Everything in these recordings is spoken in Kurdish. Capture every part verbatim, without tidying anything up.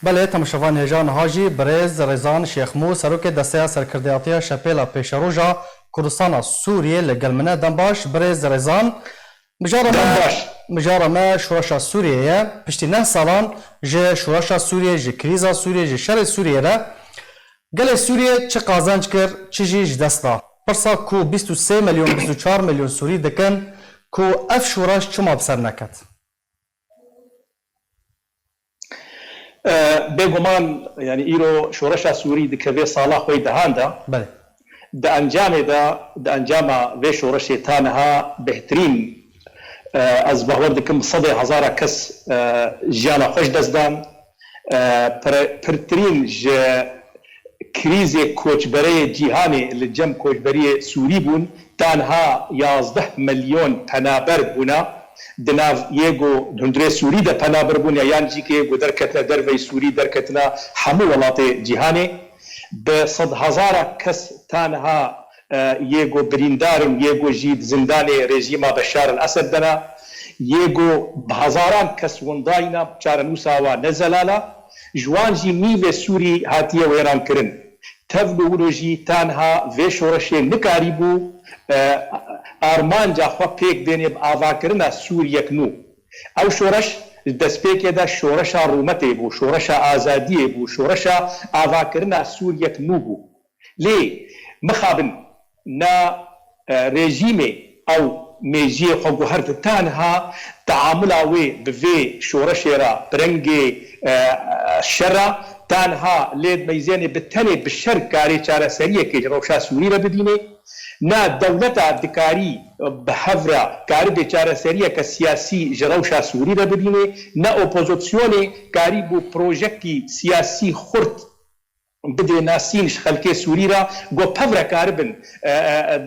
Belê, temaşevan hêja niha jî birêz Rêzan Şêxmû, serokê Desteya Serkirdeyatiya Şepêla Pêşeroja Kurdistana Sûriyê li gel min e. Dem baş, birêz Rêzan. Mijara me, Dem baş. Mijara me şoreşa Sûriyê ye. Piştî neh salan ji şoreşa Sûriyê, ji krîza Sûriyê, ji şerê Sûriyê re gelê Sûriyê çi qazanc kir, çi jî ji dest da. Pirsa ku bîst û sê milyon, bîst û çar milyon Sûrî dikin, ku ev şoreş çima bi ser neket? E, bêguman, yani îro şoreşa Sûrî dikeve sala xwe yê dehan de. Belê. Di encamê de, di encama vê şoreşê ta niha bêhtirîn, e, ez bawer dikim sedê hezara kes, e, jiyana xwe ji dest dan. E, pir-, pirtirîn ji krîzê koçberê cîhanê li cem koçberiyê Sûrî bûn, tanha yazdeh milyon penaber bûne. Di nav yê ku hundirê Sûrî de penaber bûn ya yan jî kê ku derketine derveyî Sûrî, derketine hemû welatê cîhanê. Bi sedhezara kes tanha, e, yê ku birîndar in, yê ku jî di zindanê rejîma Beşar el Esed de ne, yê ku bi hezaran kes windayî ne, çarenûsa wa ne zelal e. Ji wan jî nîvê Sûrî hatiye wêrankirin. Tevlû wilo jî tanha vê şoreşê nikarîbû, e, armanca xwe pêk bênê bi avakirina Sûriyek nû. Ew şoreş di destpêkê de şoreşa rûmetê bû, şoreşa azadiyê bû, şoreşa avakirina Sûriyek nû bû. Lê mixabin na, e, rejîmê ew mêjiyê xwe guhert, tanha teamula wê bi vê şoreşê re bi rengê, e, şer e, tanha lê dimeyzênê bi tenê bi şer karê çareseriyekê ji rewşa Sûrî re bibînê. Ne dewleta dikarî bi hev re karibê çareseriyeke siyasî ji rewşa Sûrî re bibînê, ne opozisyonê karîbû projekî siyasî xurt bidê nasîn ji xelkê Sûrî re, ku pev re karibin, e, e, e,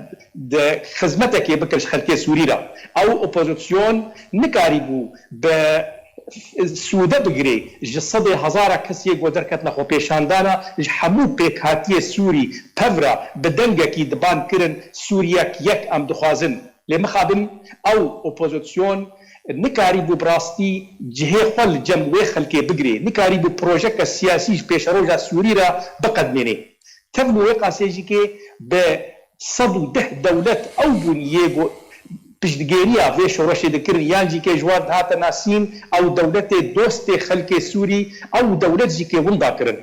di xizmetekê bikin ji xelkê Sûrî re. Ew opozisyon nikarîbû bi sûde bigirê ji sedê hezara kesê ku derketine xwepêşandana, ji hemû pêkhatiyê Sûrî pev re bi dengekî diban kirin, Sûriyek yek em dixwazin. Lê mixabin ew opozisyon nikarîbû bi rastî cihê xwe li cem wê xelkê bigirê, nikarîbû projeke siyasî ji pêşeroja Sûrî re biqedmênê. Tevlû wê qasê jî kê bi sed û deh dewlet ew bûn yê ku piştgêriya vê şoreşê dikirin, yan jî kê ji wan dihate nasîn, ew dewletê dostê xelkê Sûrî, ew dewlet jî kê winda kirin.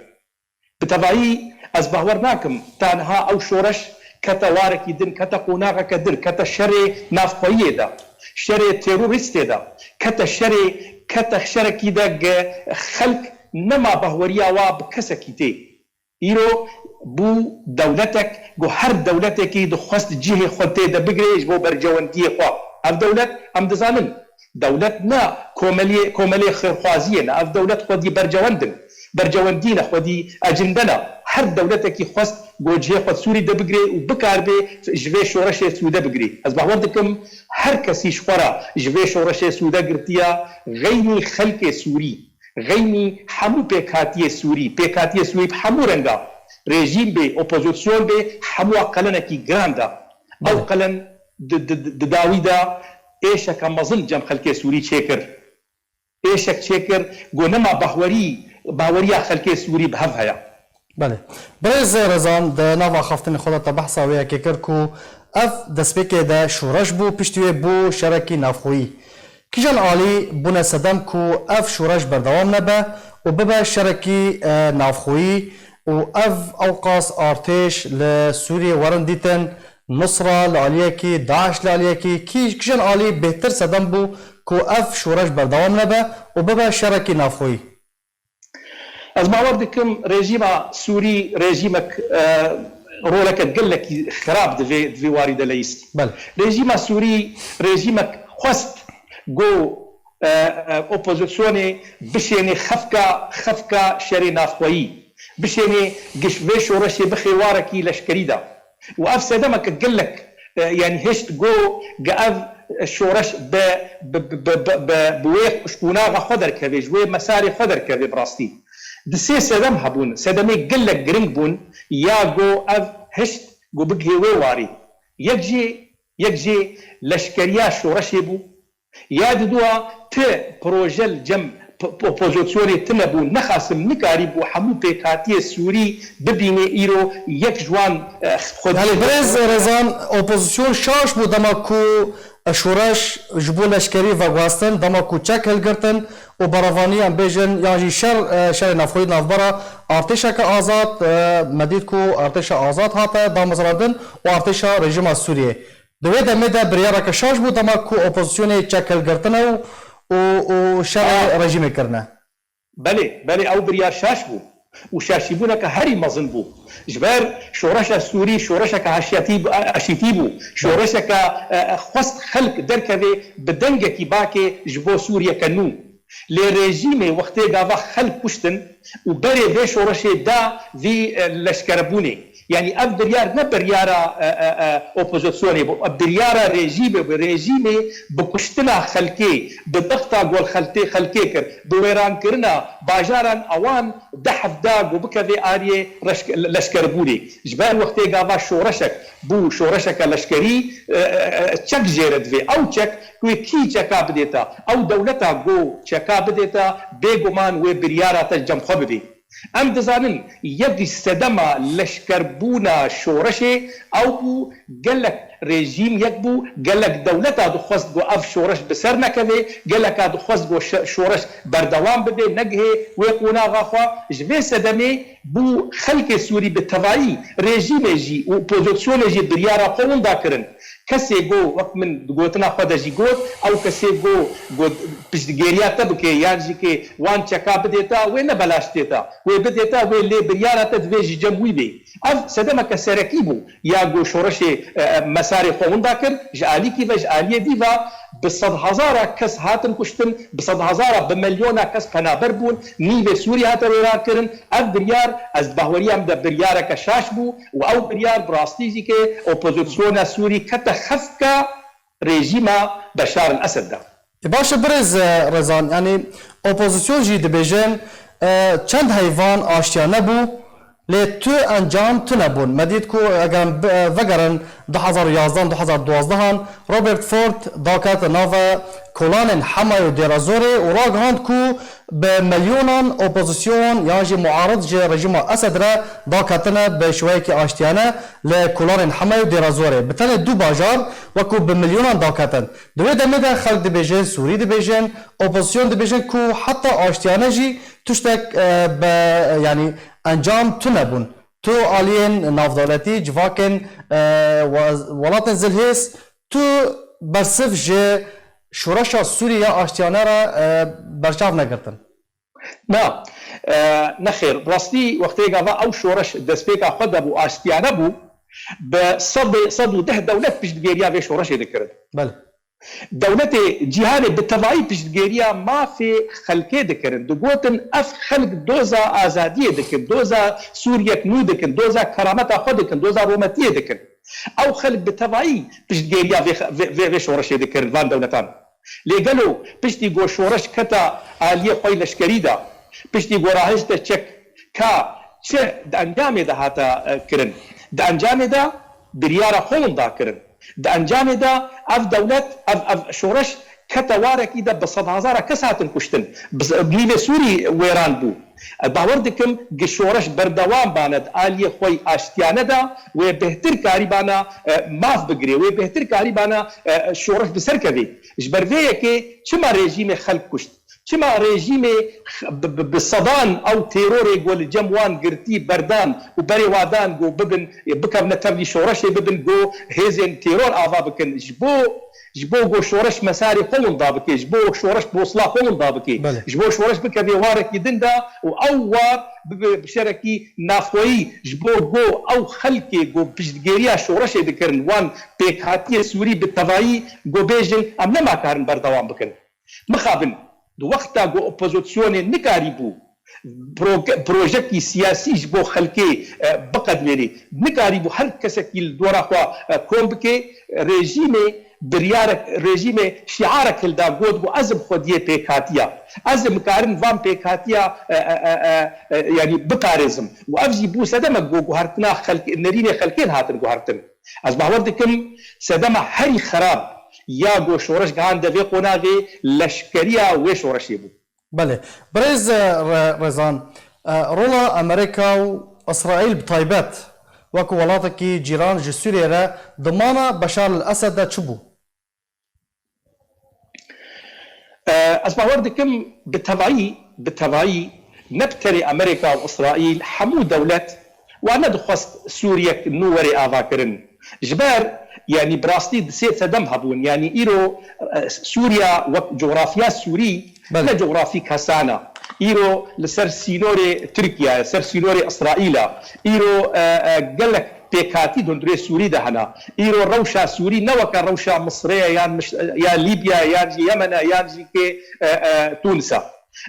Bi tevayî ez bawer nakim, ta niha ew şoreş kete warekî din, kete qonaxeke din, kete şerê navxweyiyê de, şerê terorîstê de, kete şerê, kete şerekî de ge xelk nema bahweriya wa bi kesekî tê. Îro bû dewletek ku her dewletekî dixwest cihê xwe tê de bigire ji bo bercewendiyê xwe. Ev dewlet, em dizanin, dewlet ne komeliyê, komelê xêrxwaziyê ne. Ev dewlet xwedî bercewend in. Bercewendî ne, xwedî ecinde ne. Her dewletekî xwest ku cihê xwe Sûrî de bigire û bikaribe ji vê şoreşê sûde bigire. Ez bawer dikim, her kesî ji xwe re ji vê şoreşê sûde girtiya, xeynî xelkê Sûrî, xeynî hemû pêkhatiyê Sûrî, pêkhatiyê Sûrî bi hemû renga, rejîm bê, opozîsyon bê, hemû qelenekî giran da. Ew Belê. qelen di, di, di, di dawî de êşeke mezin cem xelkê Sûrî çêkir. Êşek çêkir, ku nema bahwerî, bahweriya xelkê Sûrî bi hev heye. Belê. Birêz Rezan, di nava axaftinê xwe de te behsa wê yekê kir ku ev destpêkê de şoreş bû, piştî wê bû şerekî navxweyî. Kîjan alî bûne sedem ku ev şoreş berdewam nebe û bibe şerekî, e, navxweyî û ev ewqas artêş li Sûriyê werin dîtin, Nusra li aliyekî, DAIŞ li aliyekî, kî-, kîjan alî bêhtir sedem bû ku ev şoreş berdewam nebe û bibe şerekî navxweyî? Ez bawer dikim rejîma Sûrî rejîmek, e, roleke gelekî xirab di vê, di vê warî de leyîst. Belê. Rejîma Sûrî rejîmek xwest ku, e, e, opozisyonê bişênê xefka, xefka şerê navxweyî. Bişênê giş vê şoreşê bixê warekî leşkerî de. Û ev sedemeke gelek, e, yanî hişt ku ge ev şoreş bi, bi, bi, bi, bi, bi wê ji qonaxa xwe derkeve, ji wê mesarê xwe derkeve bi rastî. Di sê sedem hebûn, sedemê gelek giring bûn, ya ku ev hişt ku bigihê wê warî. Yek jê, yek jê leşkeriya şoreşê bû, ya didua ti proje li cem opozisyonê tune bû, nexasim nikarîbû hemû pêkhatiyê Sûrî bibînê îro yek ji wan xwedî. Belê, birêz Rêzan, opozisyon şaş bû dema ku şoreş ji bo leşkerî veguhestin, dema ku çek hilgirtin û berevaniyan bêjin yan jî şer, şerê navxweyî navbera artêşeke azad, me dît ku artêşa azad hate damezrandin û artêşa rejîma Sûriyê. Di wê demê de biryareke şaş bû dema ku opozisyonê çek hilgirtine û û û şerê rejîmê kirine. Belê, belê ew biryar şaş bû û şaşîbûneke herî mezin bû. Ji ber şoreşa Sûrî şoreşeke haşiyetî, eşîtî bû. Şoreşeke e, e, xwest xelk derkeve bi dengekî bakê ji bo Sûriyeke nû. Lê rejîmê wextê gava xelk kuştin û berê vê şoreşê da vî e, leşkerebûnê. Yanî ev biryar ne biryara e, e, e, opozisyonê bû, ev biryara rejîmê bû. Rejîmê bi kuştina xelkê, bi dexta gol xeltê xelkê kir, bi wêrankirina bajaran ewan deh hevda ku bikeve ariyê reşk- leşkerbûnê. Ji ber wextê gava şoreşek bû, şoreşeke leşkerî, e, e, e, çek jê re divê. Ew çek, wê kî çeka bidêta? Ew dewleta ku çeka bidêta, bêguman wê biryara te cem xwe bibê. Em dizanin yek ji sedema leşkerbûna şoreşê ew bû, gelek rejîm yek bû, gelek dewleta dixwest ku ev şoreş bi ser nekeve, geleka dixwest ku şe- şoreş berdewam bibe, negihê wê qonaxa xwe. Ji vê sedemê bû xelkê Sûrî bi tevayî, rejîmê jî û opozisyonê jî biryara xwe winda kirin. Kesê go wek min di gotina xwe de jî got, ew kesê go, go piştgêriya te bike yan jî ke wan çeka bidêta, wê ne belaş têta. Wê bidêta, wê lê biryara te divê ji cem wî bê. Ev sedemeke serekî bû ya go şoreşê e, e, mesarê xwe winda kir, ji alîkî ve, ji aliyê dî ve bi sedhezara kes hatin kuştin, bi sedhezara, bi milyona kes penaber bûn, nîvê Sûrî hate wêran kirin. Ev biryar, ez di bahweriyê em de biryareke şaş bû û ew biryar bi rastî jî ke opozisyona Sûrî kete xefka rejîma Beşar el-Esed de. E, baş e, birêz e, Rezan, yanî opozisyon jî dibêjin, e, çend heyvan aştiya nebû, lê tu encam tune bûn. Me dît ku eger em bi- e, vegerin du hezar û yazdehan, du hezar û duwazdehan, Robert Ford dakete nava kolanên Hemay û Dêra Zorê û ragihand ku bi milyonan opozisyon yan jî muarid ji rejîma Esed re daketine bi şiweyekî aştiyane li kolanên Hemay û Dêra Zorê. Bi tenê du bajar wekû bi milyonan daketin. Di wê demê de xelk dibêjin, Sûrî dibêjin, opozisyon dibêjin ku heta aştiyane jî tiştek e, bi, yanî encam tune bûn. Tu aliyên navdewletî, civakên e, we- welatên zilhêz, tu bersiv ji şoreşa Sûrî ya aştiyane re e, berçav negirtin. Na, e, nexêr. Rastî wextê gava ew şoreş destpêka xwe de bû, aştiyane bû, bi sedê sed û deh dewlet piştgêriya vê şoreşê dikirin. Belê. Dewletê cîhanê bi tevayî piştgêriya mafê xelkê dikirin. Digotin, ev xelk doza azadiyê dikin, doza Sûriyek nû dikin, doza kerameta xwe dikin, doza rometiyê dikin. Ew xelk bi tevayî piştgêriya vê, vê, vê, vê şoreşê dikirin van dewletan. Lê gelo piştî ku şoreş keta aliyê xwe leşkerî de, piştî ku rahişte çek ka çi di encamê de hata e, kirin? Di encamê de biryara xwe winda kirin. Di encamê de ev dewlet, ev, ev şoreş kete warekî de bi sedhezara kes hatin kuştin. Bi- Nîvê Sûrî wêran bû. Ez bawer dikim gi şoreş berdewam bane di aliyê xwe yî aştiyane de wê bêhtir karîbana e, maf bigirê, wê bêhtir karîbana e, şoreş bi ser kevê. Ji ber vê yekê çima rejîmê xelk kuşt? Çima rejîmê x- bi- bi- bi sedan ew terorê ku li cem wan girtî berdan û berê wa dan ku bibin, bikevne tevlî şoreşê bibin ku hêzên teror ava bikin? Ji bo ji bo ku şoreş mesarê xwe winda bike, ji bo şoreş bosla xwe winda bike, Belê. ji bo şoreş bikeve warekî din de û ew war bibe bi şerekî navxweyî, ji bo ku ew xelkê ku piştgêriya şoreşê dikirin, wan pêkhatiyê Sûrî bi tevayî ku bêjin, em nema karin berdewam bikin. Mixabin, di wexta ku opozisyonê nikarîbû pro- projekî siyasî ji bo xelkê e, biqedmênê, nikarîbû her kesekî li dora xwe e, kom bike, rejîmê biryarek, rejîmê şiarek hilda, got ku ez im xwediyê pêkhatiya. Ez im karin van pêkhatiya e, e, e, e, e, yanî biparêzim. Û ev jî bû sedemek ku guhertina xelk, nerînê xelkê hatin guhertin. Ez bawer dikim sedema herî xerab ya ku şoreş gihande vê qonaxê leşkeriya wê şoreşê bû. Belê. Birêz, e, Re-, Rezan, e, rola Amerîka û Îsraîl bi taybet wekî welatekî cîran ji Sûriyê re di mala Beşar el-Esed de çi bû? E, ez bawer dikim bi tevayî, bi tevayî ne bi tenê Amerîka û Îsraîl, hemû dewlet wan nedixwest Sûriyek nû were avakirin. Ji ber, yanî bi rastî di sê sedem hebûn. Yanî îro, e, Sûriya wek coxrafiya Sûrî Belê. ne coxrafîk hesan e. Îro li ser sînorê Tirkiye, ser sînorê Îsraîl e. Îro, e, e, gelek pêkhatî di hundirê Sûrî de hene. Îro rewşa Sûrî ne weke rewşa Misrê ye, yan Mis-, ya Lîbya, yan jî Yemen e, yan jî kê, e, e, Tûnis e.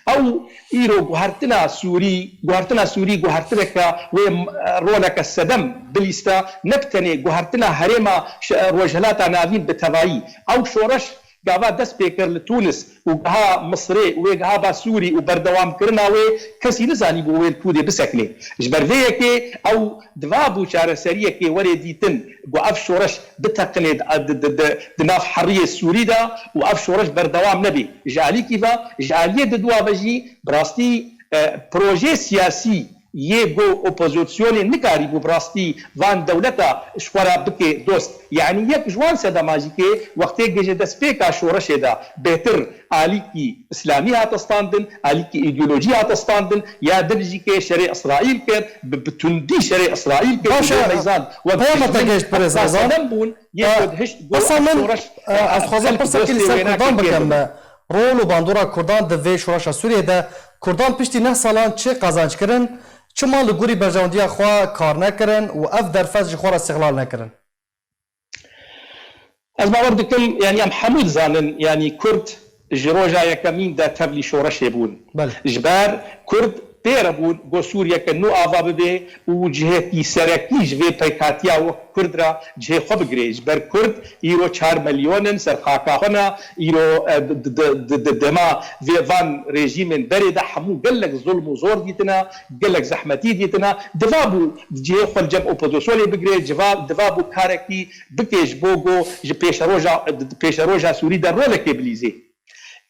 Ew îro guhertina Sûrî, guhertina Sûrî guhertineke wê, e, roleke sedem bilîste, ne bi tenê guhertina herêma ş-, e, Rojhilata Navîn bi tevayî. Ew şoreş gava dest pê kir li Tûnis û giha Misrê û wê giha ba Sûrî û berdewamkirina wê kesî nizanîbû wê li kûdê biseknê. Ji ber vê yekê ew diva bû çareseriyekê were dîtin ku ev şoreş biteqinê di, di, di, di, di nav heriyê Sûrî de û ev şoreş berdewam nebê. Ji alîkî ve, ji aliyê diduwa ve jî bi rastî, e, projê siyasî yê ku opozisyonê nikarîbû bi rastî van dewleta ji xwe re bike dost. Yanî yek ji wan sedema jî kê wextê ku ji destpêka şoreşê de bêtir alîkî îslamî hate standin, alîkî îdeolojî hate standin, ya din jî kê şerê Îsraîl kir, bi, bi tundî şerê Îsraîl kir, Baş e, bi vê meyzan wek peyama te dijmin gehişt, birêz heta Rezan. sedem bûn, yê E, ku dihişt got pirsa ev min, şoreş, e, ez dixwazim ev pirsekî li dostê ser wêna Kurdan kê kê bikim. bûn. Rol û bandora Kurdan di vê şoreşa Sûriyê de, Kurdan piştî neh salan çi qazanc kirin? Çima li gorî berjewendiya xwe kar nekirin û ev derfet ji xwe re îstixlal nekirin? Ez bawer dikim, yanî em hemû dizanin, yanî Kurd ji roja yekemîn de tevlî şoreşê bûn. Belê. Ji ber Kurd pê re bûn ku Sûriyeke nû ava bibe û cihekî serekî ji vê pêkhatiya wek Kurd re cihê xwe bigire. Ji ber Kurd îro çar milyon in, ser xaka xwe ne, îro, e, di, di, di, di, di dema vê van rejîmên berê de hemû gelek zulm û zor dîtine, gelek zehmetî dîtine. Diva bû cihê xwe li cem opozisyonê bigire, civa-, diva bû karekî bike ji bo ku ji pêşeroja, di pêşeroja Sûrî de rolekê bilîzê.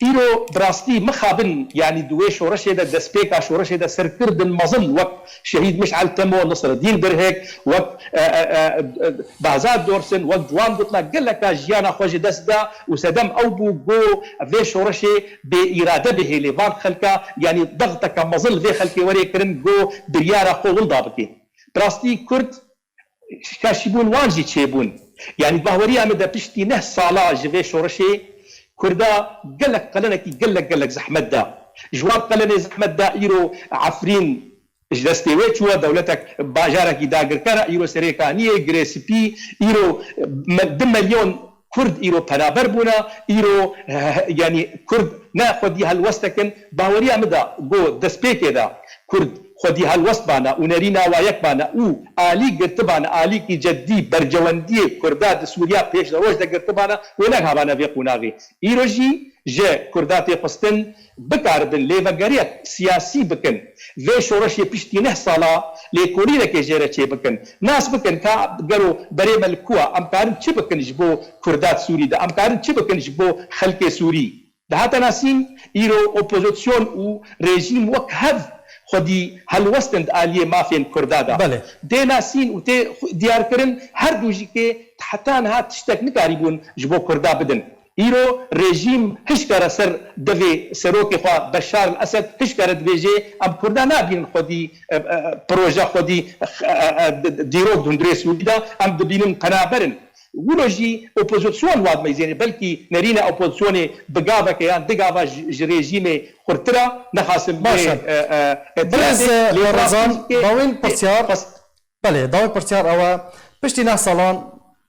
Îro bi rastî mixabin, yanî di wê şoreşê de, destpêka şoreşê de serkirdin mezin wek Şehîd Miş'el Temo, Nisredîn Birhek, wek, e, e, e, e, Behzad Dorsin, wek ciwan gotina geleka jiyana xwe ji dest da û sedem ew bû ku vê şoreşê bê îrade bihêlê van xelka, yanî dexteke mezin li vê xelkê were kirin ku biryara xwe winda bike. Bi rastî Kurd şaşîbûn wan jî çêbûn. Yanî bahweriya min de piştî neh sala ji vê şoreşê Kurda gelek qelenekî gelek gelek zehmet da. Ji wan qelenê zehmet da îro Efrîn ji destê wê çûye, dewletek, bajarekî dagirker e, îro Serêkaniyê, Girê Spî, îro me-, du milyon Kurd îro penaber bûne, îro, eh, yanî Kurd ne xwedî helwestek in. Baweriya min de ku destpêkê de Kurd xwedî helwest bane û nerîna wa yek bane û alî girtibane, alîkî ceddî bercewendiyê Kurda di Sûriya pêş de roj de girtibane, wê nehabane vê qonaxê. Îro jî ji Kurda tê xwestin bikaribin lêvegeriyek siyasî bikin. Vê şoreşê piştî neh sala lêkolînekê jê re çêbikin. Nas bikin ka gelo berê me li ku ye, em karin çi bikin ji bo Kurda di Sûrî de? Em karin çi bikin ji bo xelkê Sûrî? Dihate nasîn, îro opozîsyon û rejîm wek hev xwedî helwest in di aliyê mafên Kurda de. Belê. Tê nasîn û tê xwe-, diyarkirin, her du jî kê heta niha tiştek nikarîbûn ji bo Kurda bidin. Îro rejîm hişkare ser devê serokê xwe Beşar el-Esed hişkare dibêje, em Kurda nabînin xwedî, e, e, proje xwedî, e, e, e, dîrok di hundirê Sûrî de, em dibînin penaber in. Wilo jî opozîsyon wa dimeyzêne, belkî nerîne opozîsyonê bi gaveke yan di gava ji, ji rejîmê xurtir e, nexasim Baş e. e, e, Birêz, e, lê Rezan, rastî bawên pirsiyar, xwest- Belê, dawî pirsiyar ew e, piştî neh salan,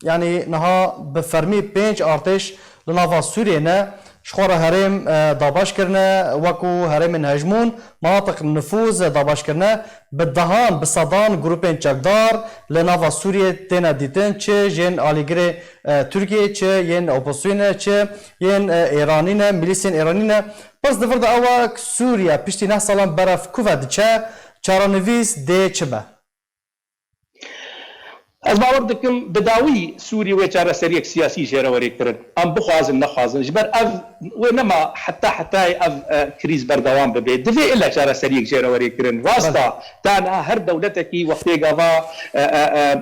yanî niha bi fermî pênc artêş li nava Sûriyê ne, ji xwe re herêm, e, dabaş kirine, wekû herêmên hejmûn, manatiq nifûz dabaş kirine, bi dehan, bi sedan grûpên çekdar li nava Sûriyê têne dîtin, çi yên alîgirê, e, Tirkiyê, çi yên opozisyonê, çi yên, e, Êranî ne, milîsên Êranî ne. Pirs di vir de ew e, Sûriye piştî neh salan berev ku ve diçe, çarenivîs dê çi be? Ez bawer dikim bi dawî Sûrî wê çareseriyek siyasî jê re werê kirin. Em bixwazin nexwazin. Ji ber ev wê nema heta hetayê ev e, krîz berdewam bibe. Divê ille çareseriyek jê re werê kirin. Rast e, ta niha her dewletekî wextê gava e, e, e,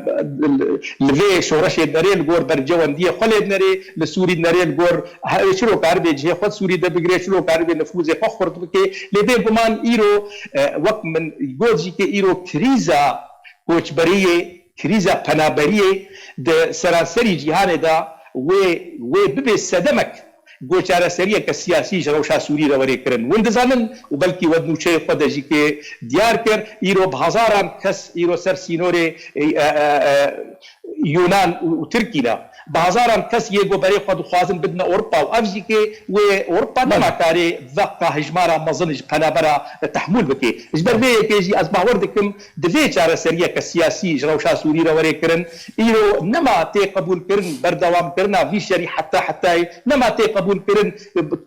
li vê şoreşê nerê li gor bercewendiyê xwe lê nerê, li Sûrî nerê li gor he, çilo karibê cihê xwe Sûrî de bigire, çilo karibê nifûzê xwe xurt bike. Lê bêguman îro e, wek min got jî ke îro krîza koçberiyê, krîza penaberiyê di seranserî cîhanê de wê, wê bibe sedemek ku çareseriyeke siyasî ji rewşa Sûrî re were kirin. Hûn dizanin û belkî we di nûçeyê xwe de jî kê diyar kir, îro bi hezaran kes îro ser sînorê, e, e, e, Yunan û, û Tirkî ne. Bi hezaran kes yê ku berê xwe dixwazin bidine Ewropa û ev jî kê wê Ewropa nema karê veqa hejmara mezin ji penabera tehmûl bike. Ji ber vê yekê jî ez bawer dikim divê çareseriyeke siyasî ji rewşa Sûrî re were kirin. Îro nema tê qebûlkirin berdewamkirina vî şerî heta hetayê, nema tê qebûlkirin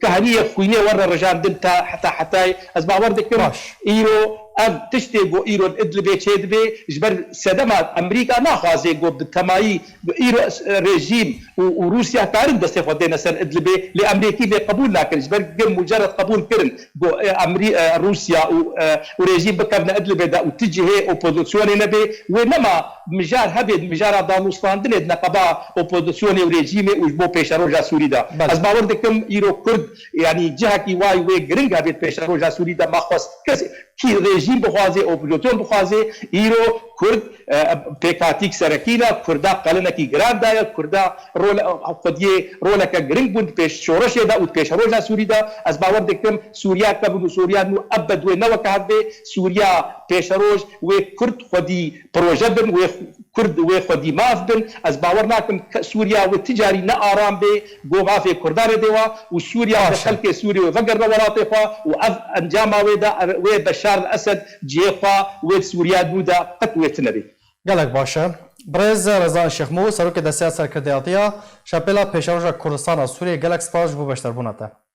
kehaniyê xwînê were rijandin ta heta hetayê. Ez bawer dikim Baş. îro ev tiştê ku îro li Idlibê çêdibe, ji ber sedema Amerîka naxwaze ku bi temayî îro rejîm û, û Rûsya karin destê xwe dêne ser Idlibê, lê Amerîkî vê qebûl nakin. Ji ber ku mucerred qebûl kirin ku, e, Amerî-, e, Rûsya û, e, û rejîm bikevne Idlibê de û ti cihê opozisyonê nebe, wê nema mijar hebe, mijara danûstandinê di neqeba opozisyonê û rejîmê û ji bo pêşeroja Sûrî de. Belê. Ez bawer dikim îro Kurd, yanî cihekî way wê giring hebe di pêşeroja Sûrî de, ma xwest kes kî rejîm bixwaze, opozisyon bixwaze, îro Kurd, e, pêkhatîk serekî ne, Kurda qelinekî giran daye, Kurda rol-, xwediyê roleke giring bûn di pêş şoreşê de û di pêşeroja Sûrî de. Ez bawer dikim Sûriya kevin û Sûriya nû ebed wê ne weke hev bê. Sûriya pêşeroj wê Kurd xwedî proje bin, wê Kurd wê xwedî maf bin. Ez bawer nakim ke Sûriya wê ti carî ne aram bê, go mafê Kurdan ê dê wa û Sûriya Baş e. xelkê Sûrî wê vegerine welatê xwe û ev encama wê de, wê Beşar el Esed cihê xwe wê di Sûriya nû de qet wê tine bê. Gelek baş e. Birêz Rezan Şêxmû, Serokê Desteya Serkirdeyatiya Şepêla Pêşeroja Kurdistana Sûriyê, gelek spas ji bo beşdarbûna te.